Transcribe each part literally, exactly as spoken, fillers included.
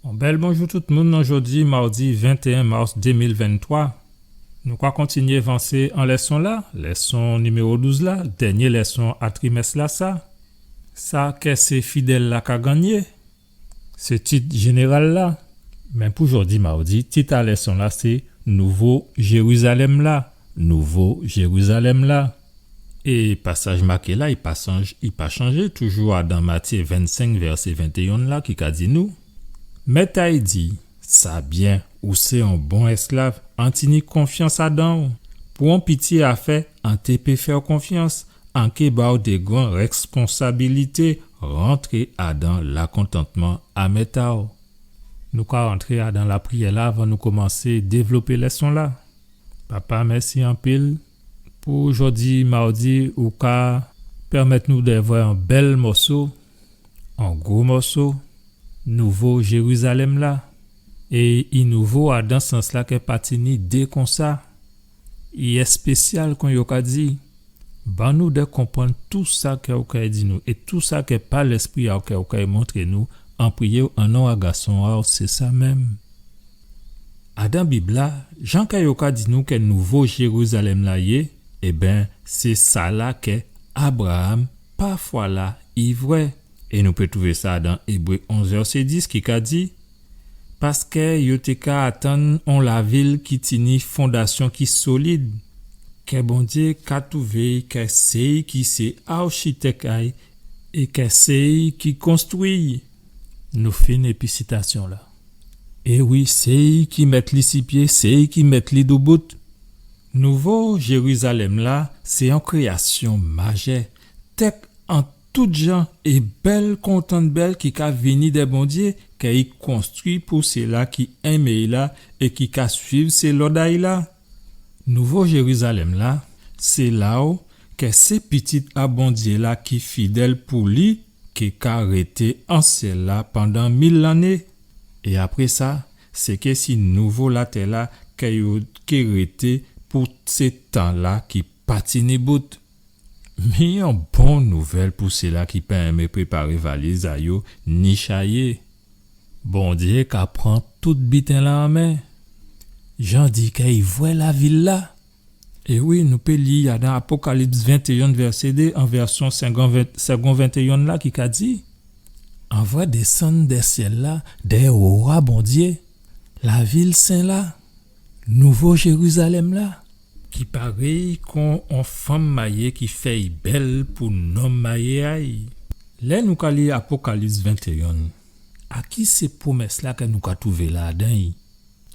On bèl bonjou tout moun, nou jòdi mawdi ventéyen mas dé mil venntwa. Nou ka kontinyé vansé an lèson-la, lèson niméwo douz la, dènyé lèson a trimès-lasa. Sa kè sé fidèl-la ka gannyé, sé tit jénéral-la. Mé pou jòdi mawdi, tit a lèson-la sé Nouvo Jérizalèm-la. Nouvo Jérizalèm-la. É pasaj maké-la, i pa sanj-, i pa chanjé, toujou adan Matyé vennsenk, vèsé ventéyen la, ki ka di nou, Mèt a'y di, Sa byen, ou sé on bon èsklav, an tini konfyans adan'w. Pou on piti afè, an té pé fè'w konfyans, an ké ba'w dé gran rèsponsabilité, rantré adan lakontantman a mèt a'w. Nou ka rantré adan lapriyè-la avan nou koumansé dévlopé lèson-la. Papa, mèsi anpil pou jòdi mawdi ou ka pèmèt nou dè vwè on bèl mòso, on gwo mòso, Nouvo Jérizalèm-la. É i nouvo adan sans-la kè pa tini dé konsa. I èspésyal, kon yo ka di. Ban nou dè konprann tou sa kè ou kay di nou é tou sa kè pa Lèspri a'w kè ou kay montré nou, an priyé'w an non a Gason a'w, sé sa menm. Adan Bib-la, jan kè yo ka di nou kè Nouvo Jérizalèm-la yé, ében, sé sa-la kè Abraam, pa fwa-la, i vwè. É nou pé twouvé sa dan Ébré onz vèsé dis ki ka di, Paskè yo té ka atann on lavil ki tini fondasyon ki solid, kè Bondyé ka twouvé kè sé'y ki sé achitèk a'y é kè sé'y ki konstwi'y. Nou fin épi sitasyon-la. É wi, sé'y ki mèt li si pyé, sé'y ki mèt li doubout. Nouvo Jérizalèm-la, sé on kréyasyon majè, tèk an tout jan é bèl kontan bèl ki ka vini dè Bondyé, kè i konstwi pou séla ki enmé'y la é ki ka swiv sé lòd a'y la. Nouvo Jérizalèm-la, sé la ou kè sé pitit a Bondyé-la ki fidèl pou li, ki ka rété an syèl-la pandan mil lanné. É apré sa, sé ké si nouvo latè-la kè yo ké rété pou sé tan-la ki pa tini bout. Mi on bon nouvèl pou séla ki pa enmé préparé valiz a yo ni chayé. Bondyé ka pran tout biten-la an men. Jan di kè i vwè lavil-la. É wi, nou pé li adan Apokalips ventéyen vèsé dé an vèsyon Segond ven-, Segond ventéyen la ki ka di, An vwè désann dè syèl-la, dè owa Bondyé, lavil sen la, Nouvo Jérizalèm-la, ki parèy kon on fanm mayé ki fè'y bèl pou nonm mayé a'y. Lè nou ka li Apokalips ventéyen, a ki sé pwomès-la kè nou ka twouvé ladan'y?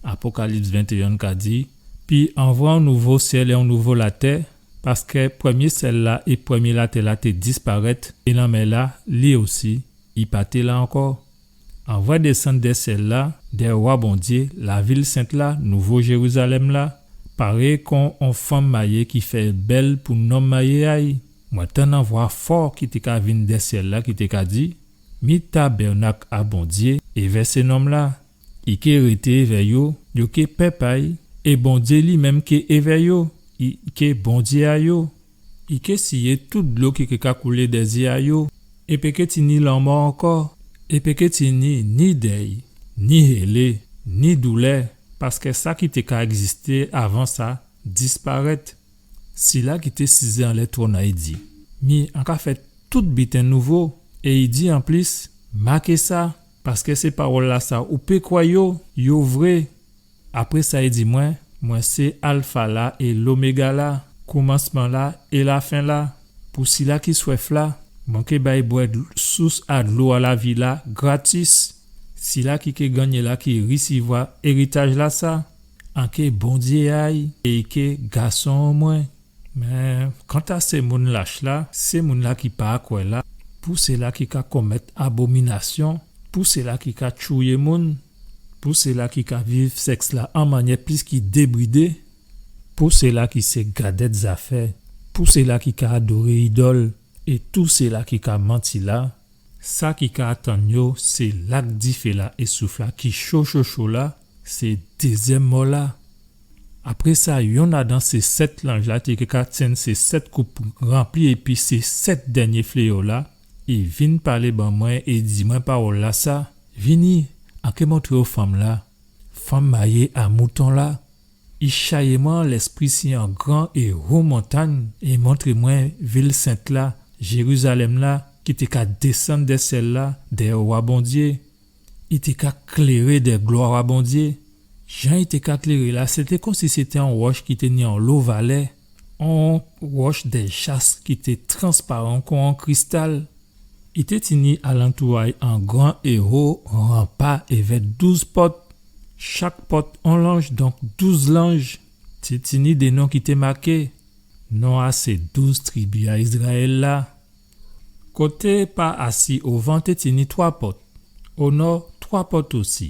Apokalips ventéyen ka di, Pi an vwè on nouvo syèl é on nouvo latè, paskè prèmyé syèl-la é prèmyé latè-la té disparèt, é lanmè-la, li osi, i pa té la ankò. An vwè désann dè syèl-la, dè owa Bondyé, lavil sent-la, Nouvo Jérizalèm-la, parèy kon on fanm mayé ki fè bèl pou nonm mayé a'y. Mwen tann on vwa fò ki té ka vin dè syèl-la ki té ka di, Mi tabènak a Bondyé évè sé nonm-la. I ké rété évè yo, yo ké pèp a'y, é Bondyé li menm ké évè yo, i ké Bondyé a yo. I ké siyé tout dlo ki ké ka koulé dè zyé a yo, é pé ké tini lanmò ankò, é pé ké tini ni dèy, ni hélé, ni doulè, paskè sa ki té ka ègzisté avan sa disparèt. Sila ki té sizé anlè twòn-la i di, Mi an ka fè tout biten nouvo, é i di anplis, Maké sa, paskè sé pawòl-lasa ou pé kwè yo, yo vré. Apré sa i di mwen, Mwen sé Alfa-la é Loméga-la, koumansman-la é lafen-la. Pou sila ki swèf la, mwen ké ba'y bwè dl-, sous a dlo a lavi-la gratis. Sila ki ké gannyé la ki risivwa éritaj-lasa, an ké Bondyé a'y é i ké gason an mwen. Mé kanta sé moun lach-la, sé moun-la ki pa kwè la, pou sila ki ka komèt abominasyon, pou sila ki ka tchouyé moun, pou sila ki ka viv sèks-la an mannyè plis ki débridé, pou sila ki sé gadèt zafè, pou sila ki ka adoré idòl, é tou sila ki ka manti la, sa ki ka atann yo sé lak difé-la é souf-la ki cho, cho, cho la, sé dézyèm mò-la. Apré sa, yonn adan sé sèt lanj-la té ka tyenn sé sèt koup ranpli épi sé sèt dènyé fléyo-la, i vin palé ban mwen é di mwen pawòl-lasa, Vini, An ké montré'w fanm-la, fanm mayé a mouton-la. I chayé mwen an lèspri si an gran é wo montangn é montré mwen vil sent-la, Jérizalèm-la, ki té ka désann dè syèl-la, dè wa Bondyé. I té ka kléré dè glwa a Bondyé. Jan i té ka kléré la, sété konsi sété on wòch ki té ni onlo valè, on wòch dè jas ki té transparan kon on kristal. I té tini alantou a'y an gran é wo ranpa évè douz pòt. Chak pòt on lanj, donk douz lanj. Té tini dé non ki té maké. Non a sé douz tribi a Izrayèl la. Koté pa asi ovan té tini twa pòt. O nò, twa pòt osi.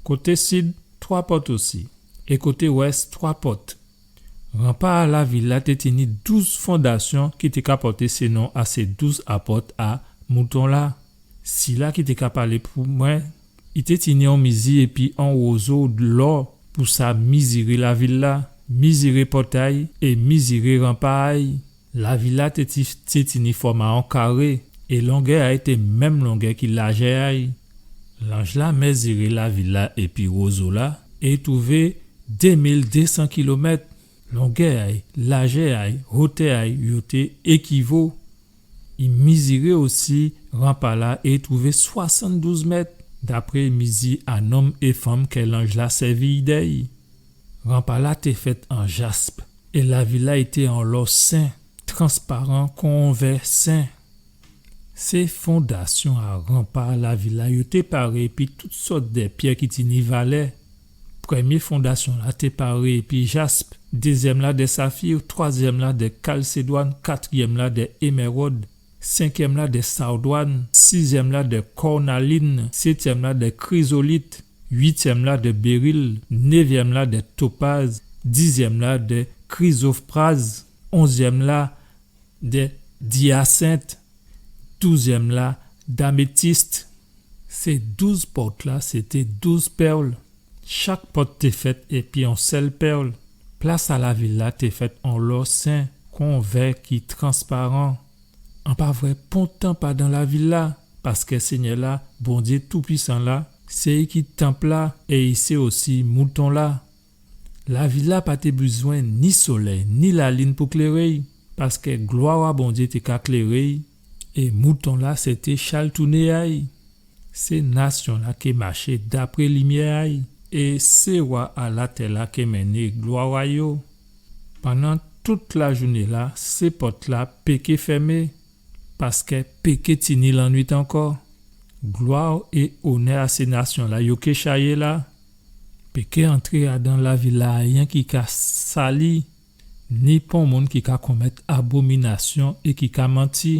Koté sid, twa pòt osi. É koté wès, twa pòt. Ranpa a lavil-la té tini douz fondasyon ki té ka pòté sé non a sé douz apòt a mouton-la. Sila ki té ka palé pou mwen, i té tini on mizi épi on wozo dlò pou sa miziré lavil-la, miziré pòt a'y é miziré ranpa a'y. Lavil-la té ti-, té tini fòm a on karé, é longè a'y té menm longè ki lajè a'y. Lanj-la mèziré lavil-la épi wozo-la, é i twouvé dé mil dé san kilomèt. Longè a'y, lajè a'y, wotè a'y, yo té ékivo. I miziré osi ranpa-la é i twouvé swasanndouz mèt, dapré mizi a nonm é fanm kè lanj-la sèvi idè'y. Ranpa-la té fèt an jasp, é lavil-la été an lò sen, transparan kon vè sen. Sé fondasyon a ranpa lavil-la, yo té paré épi tout sòt dè pyè ki tini valè. Prèmyé fondasyon-la té paré épi jasp, dézyèm-la dè safir, twazyèm-la dè kalsédwàn, katriyèm-la dè émèwòd, senkyèm-la dè sawdwàn, sizyèm-la dè kònalin, sétyèm-la dè krizolit, uityèm-la dè béril, névyèm-la dè topaz, dizyèm-la dè krizopraz, onzyèm-la dè dyasent, douzyèm-la d'amétist. Sé douz pòt-la, sété douz pèl. Chak pòt té fèt épi on sèl pèl. Plas a lavil-la té fèt an lò sen, kon vè ki transparan. An pa vwè pon tanp adan lavil-la, paskè Sényè-la, Bondyé Toupwisan-la, sé i ki tanp-la, é i sé osi mouton-la. Lavil-la pa té bizwen ni solèy, ni lalin pou kléré'y, paskè glwa a Bondyé té ka kléré'y, é mouton-la sété chaltouné a'y. Sé nasyon-la ké maché dapré limyè a'y, é sé wa a latè-la ké mennen glwa a yo. Pandan tout lajouné-la, sé pòt-la péké fèmé, paskè péké tini lannwit ankò. Glwa é onè a sé nasyon-la yo ké chayé la. Péké antré adan lavil-la ayen ki ka sali, ni pon moun ki ka komèt abominasyon é ki ka manti.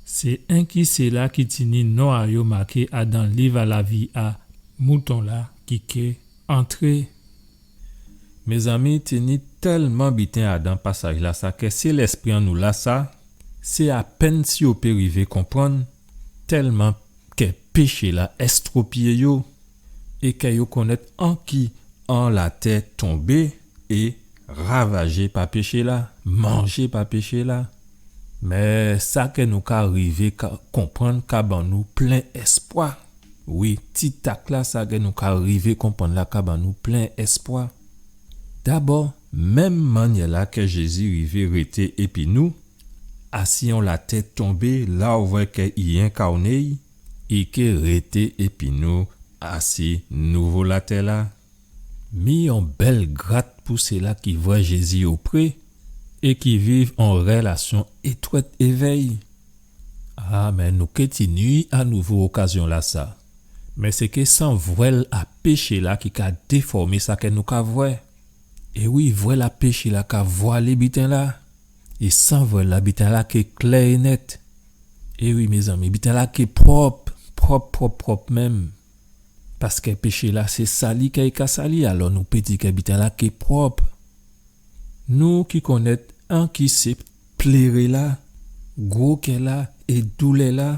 Sé enki séla ki tini non a yo maké adan liv a lavi a Mouton-la ki ké antré. Mézanmi, tini tèlman biten adan pasaj-lasa kè sé lèspri an nou lasa, sé apèn si yo pé rivé konprann, tèlman kè péché-la èstwopiyé yo, é kè yo konnèt anki an latè tonbé é ravajé pa péché-la, manjé pa péché-la. Mé sa kè nou ka rivé ka konprann ka ban nou plen èspwa. Wi, ti tak-la, sa kè nou ka rivé konprann la ka ban nou plen èspwa. Dabò, menm mannyè-la kè Jézi rivé rété épi nou, asi on latè tonbé, la ou vwè kè i enkawné, i ké rété épi nou asi nouvo latè-la. Mi on bèl grat pou séla ki vwè Jézi opré é ki viv on rélasyon étwèt évè'y. A, mé nou ké tini a nouvo okazyon-lasa. Mé sé ké san vwèl a péché-la ki ka défòmé sa kè nou ka vwè. É wi, vwèl a péché-la ka vwalé biten-la. É san vwèl-la, biten-la ké klè é nèt. É wi, mézanmi, biten-la ké pwòp, pwòp, pwòp, pwòp menm. Paskè péché-la, sé sali kè i ka sali, alò nou pé di kè biten-la ké pwòp. Nou ki konnèt anki sé pléré-la, gwo kè-la é doulè-la,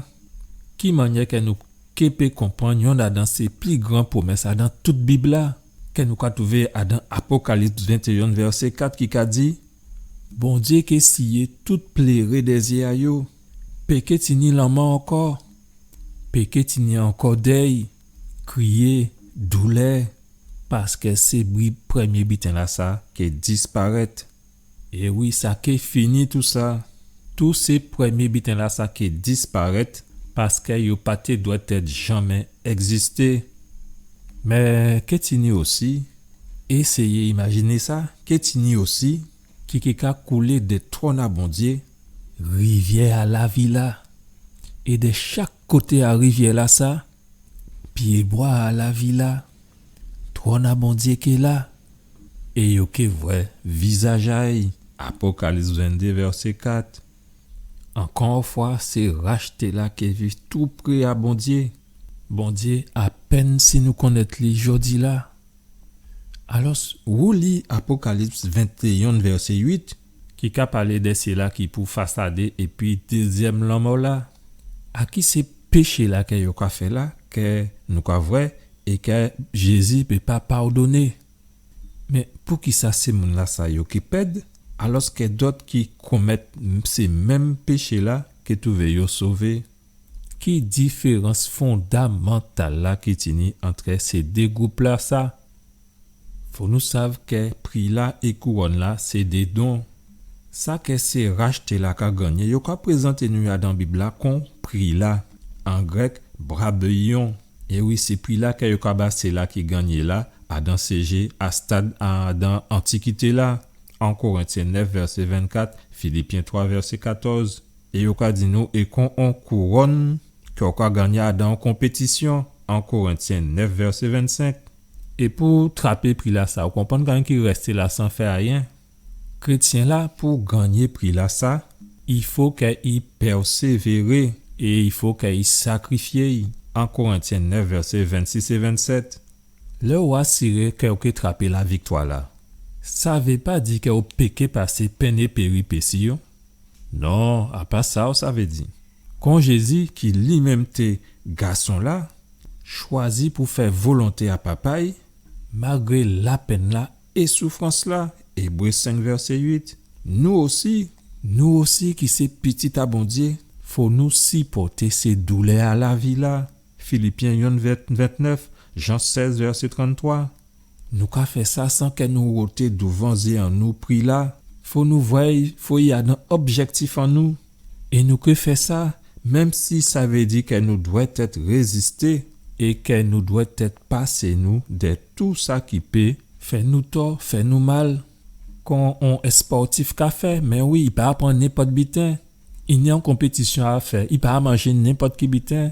ki mannyè kè nou ké pé konprann yonn adan sé pli gran pwomès adan tout Bib-la, kè nou ka twouvé adan Apokalips ventéyen vèsé kat ki ka di, Bondyé ké siyé tout pléré dè zyé a yo, péké tini lanmò ankò. Péké tini ankò dèy, kriyé, doulè, paskè sé bri-, prèmyé biten-lasa ké disparèt. É wi, sa ké fini tousa. Tout sé prèmyé biten-lasa ké disparèt, paskè yo pa té dwèt èt janmé ègzisté. Mé ké tini osi, éséyé imajiné sa, ké tini osi ki ké ka koulé dè twòn a Bondyé, rivyè a lavi la. É dè chak koté a rivyè-lasa, pyébwa a lavi la, twòn a Bondyé ké la, é yo ké vwè vizaj a'y. Apokalips venndé, vèsé kat. Ankò on fwa, sé rachté-la ké viv tou pré a Bondyé. Bondyé, apèn si nou konnèt li jòdi-la. Alò, ou li Apokalips ventéyen, vèsé uit, ki ka palé dè sila ki pou fasadé épi dézyèm lanmò-la. A ki sé péché-la kè yo ka fè la, kè nou ka vwè, é kè Jézi pé pa padonné. Mé poukisa sé moun-lasa yo ké pèd, alòskè dòt ki komèt m-, sé menm péché-la ké twouvé yo sové? Ki diférans fondamantal-la ki tini antrè sé dé gwoup-lasa? Fò nou sav kè pri-la é kouwòn-la sé dé don. Sa kè sé rachté-la ka gannyé, yo ka prézanté nou adan Bib-la kon pri-la, an grèk, brabeion. É wi, sé pri-la kè yo ka ba sila ki gannyé la, adan sé jé, a stad, adan antikité-la. En Korentyen nèf, vèsé vennkat, Filipyen twa, vèsé katòz. É yo ka di nou, é kon on kouwòn kè ou ka gannyé adan on konpétisyon, En Korentyen nèf, vèsé vennsenk. É pou trapé pri-lasa, ou konprann kanmenm ki rèsté la san fè ayen. Krétyen-la, pou gannyé pri-lasa, i fo kè i pèsévéré é i fo kè i sakrifyé-y, En Korentyen nèf, vèsé vennsis é vennsèt. Lè ou asiré kè ou ké trapé laviktwa-la, sa vé pa di kè ou pé ké pasé penn é péripési yo. Non, a pa sa ou sa vé di. Kon Jézi, ki li menm té Gason-la, chwazi pou fè volonté a Papa-y, malgré lapenn-la é soufrans-la, Ébré senk, vèsé uit, nou osi, nou osi ki sé pitit a Bondyé, fo nou sipòté sé doulè a lavi-la. Filipyen yonn, vèt-, ventnèf, Jan sèz, vèsé tranntwa. Nou ka fè sa san kè nou woté douvan zyé an nou pri-la. Fo nou vwè-y, fo i adan objèktif an nou. É nou ké fè sa, menm si sa vé di kè nou dwèt èt rézisté é kè nou dwèt èt pasé nou dè tou sa ki pé fè nou tò, fè nou mal. Kon on èspòtif ka fè, mé wi, i pa pran nenpòt biten. I ni on konpétisyon a fè, i pa manjé nenpòt ki biten.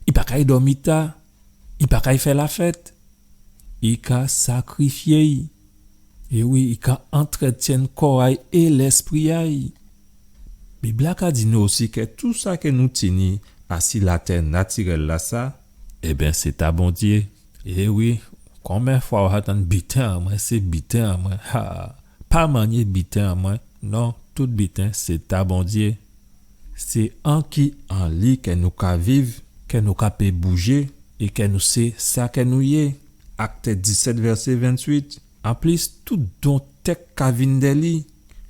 I pa kay dòmi ta. I pa kay fè lafèt. I ka sakrifyé-y. É wi, i ka antrètyenn kò a-y é lèspri a-y. Bib-la ka di nou osi kè tou sa kè nou tini asi latè natirèl-lasa, ében, sé ta Bondyé. É wi, konbyen fwa ou ja tann biten an mwen, sé biten an mwen. Ha! Pa manyé biten an mwen. Non, tout biten sé ta Bondyé. Sé anki an li kè nou ka viv, kè nou ka pé boujé, é kè nou sé sa kè nou yé. Akt disèt, vèsé ventuit. Anplis, tout don tèk ka vin dè li.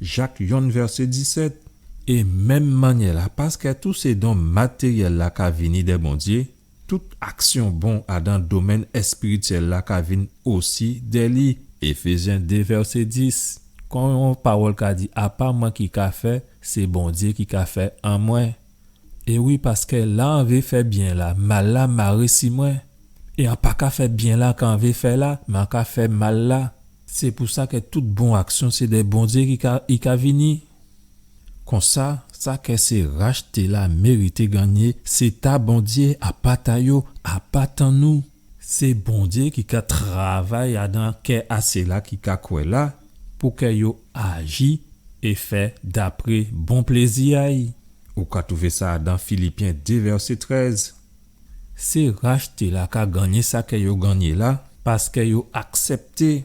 Jak yonn, vèsé disèt. É menm mannyè-la, paskè tout sé don matéryèl-la ka vini dè Bondyé, tout aksyon bon adan domèn èspirityèl-la ka vin osi dè li. Éfézyen dé, vèsé dis. Kon on pawòl ka di, a pa mwen ki ka fè, sé Bondyé ki ka fè an mwen. É wi, paskè la an vé fè byen-la, mal-la maré si mwen. É an pa ka fè byen-la k'an vé fè la, mé an ka fè mal-la. Sé pou sa kè tout bon aksyon sé dè Bondyé ki ka, i ka vini. Konsa, sa kè sé rachté-la mérité gannyé, sé ta Bondyé, a pa ta yo, a pa tan nou. Sé Bondyé ki ka travay adan kè a sila ki ka kwè la, pou kè yo aji é fè dapré bon plézi a'y. Ou ka twouvé sa adan Filipyen dé vèsé trèz. Sé rachté-la ka gannyé sa kè yo gannyé la, paskè yo aksèpté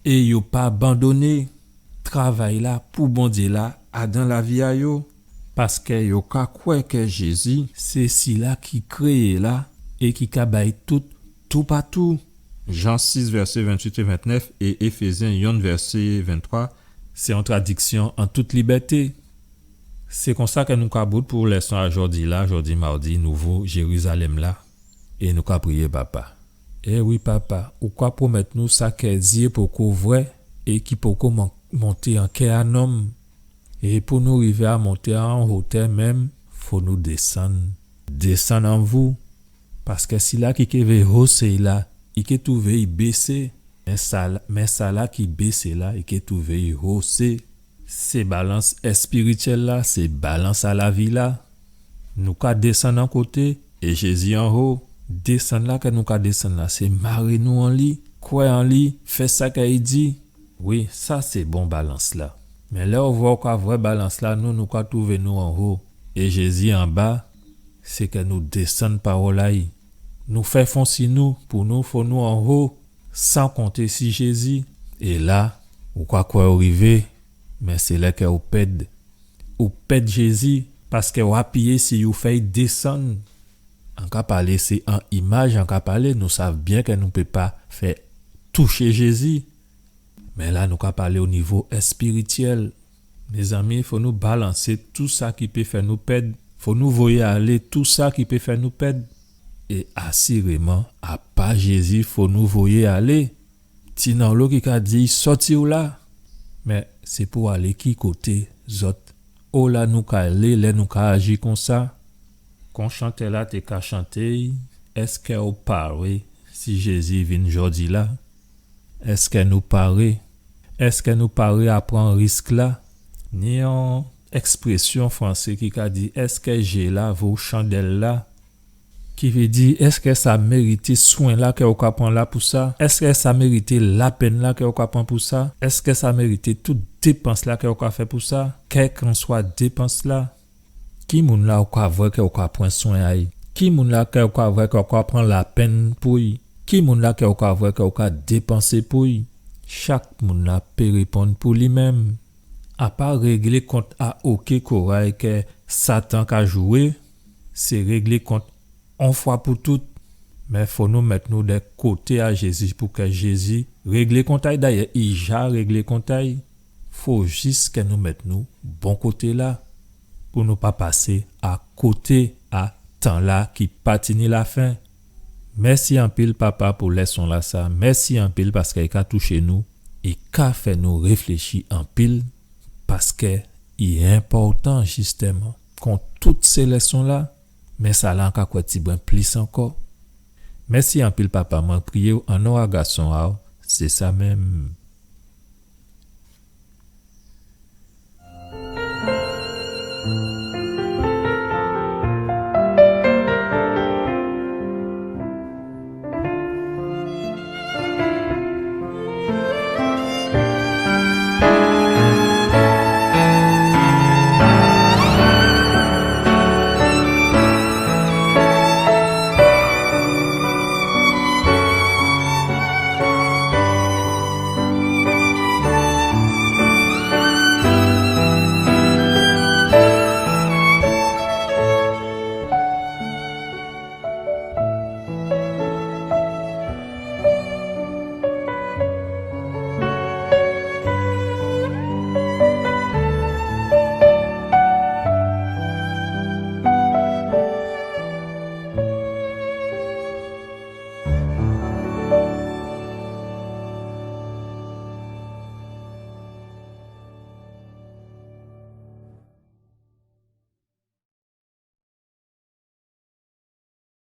é yo pa abandoné travay-la pou Bondyé-la adan lavi a yo, paskè yo ka kwè kè Jézi sé sila ki kréyé la é ki ka bay tout toupatou. Jan sis, vèsé ventuit é ventnèf, é Éfézyen yonn, vèsé venntwa, sé on tradiksyon an tout libèté. Sé konsa kè nou ka bout pou lèson a jòdi-la, jòdi mawdi, Nouvo Jérizalèm la. É nou ka priyé, Papa. É wi, Papa, ou ka pwomèt nou sa kè zyé poko vwè é ki poko mon-, monté an kè a nonm. É pou nou rivé a monté a on wotè menm, fò nou désann. Désann an vou. Paskè sila ki ké vé hosé la, i ké touvé i bésé. Mé sala, mé sala ki bésé la, i ké touvé i hosé. Sé balans èspirityèl la, sé balans a lavi la. Nou ka désann an koté, é Jézi anho. Désann la kè nou ka désann la, sé maré nou an li, kwè an li, fè sa kè i di. Wi, sa sé bon balans la. Mé lè ou vwè ou ka vwè balans la, nou, nou ka touvé nou anho. É Jézi anba, sé kè nou désann pawòl a'y. Nou fè fon si nou, pou nou, fò nou anho, san konté si Jézi. É la, ou ka kwè ou rivé, mé sé lè kè ou pèd. Ou pèd Jézi, paskè ou apiyé si ou fè'y désann. An ka palé, sé an imaj an ka palé, nou sav byen kè nou pé pa fè touché Jézi. Mé la, nou ka palé o nivo èspirityèl. Mézanmi, fò nou balansé tou sa ki pé fè nou pèd. Fò nou voyé alé tou sa ki pé fè nou pèd. É asiréman, a pa Jézi, fò nou voyé alé. Ti nanlo ki ka di, sòti ou la. Mé sé pou alé ki koté, zòt? O la nou ka alé lè nou ka aji konsa? Kon chantè la té ka chanté, èskè ou paré si Jézi vin jòdi la? Èskè nou paré? Èskè nou paré a pran risk la? Ni on èksprésyon fransé ki ka di, èskè jé la vo chandèl la? Ki vé di, èskè sa mérité swen la kè ou ka pran la pou sa? Èskè sa mérité lapenn la kè ou ka pran pou sa? Èskè sa mérité tout dépans la kè ou ka fè pou sa? Kèlkanswa dépans la, ki moun la ou ka vwè kè ou ka pran swen a'y? Ki moun la kè ou ka vwè kè ou ka pran lapenn pou'y? Ki moun la kè ou ka vwè kè ou ka dépansé pou'y? Chak moun la pé réponn pou li menm. A pa réglé kont a oké koray kè Satan ka jwé, sé réglé kont on fwa pou tout. Mé fò nou mèt nou dè koté a Jézi pou kè Jézi réglé kont a'y. Dayè, i ja réglé kont a'y. Fò jis kè nou mèt nou bon koté la, pou nou pa pasé a koté a tan la ki pa tini lafen. Mèsi anpil, Papa, pou lèson la sa. Mèsi anpil paskè i ka touché nou, i ka fè nou réfléchi anpil, paskè i enpòtan, jistèman. Kon tout sé lèson la, mé sa la an ka kwè tibwen plis ankò. Mèsi anpil, Papa, mwen priyé'w an non a gason a'w, sé sa menm.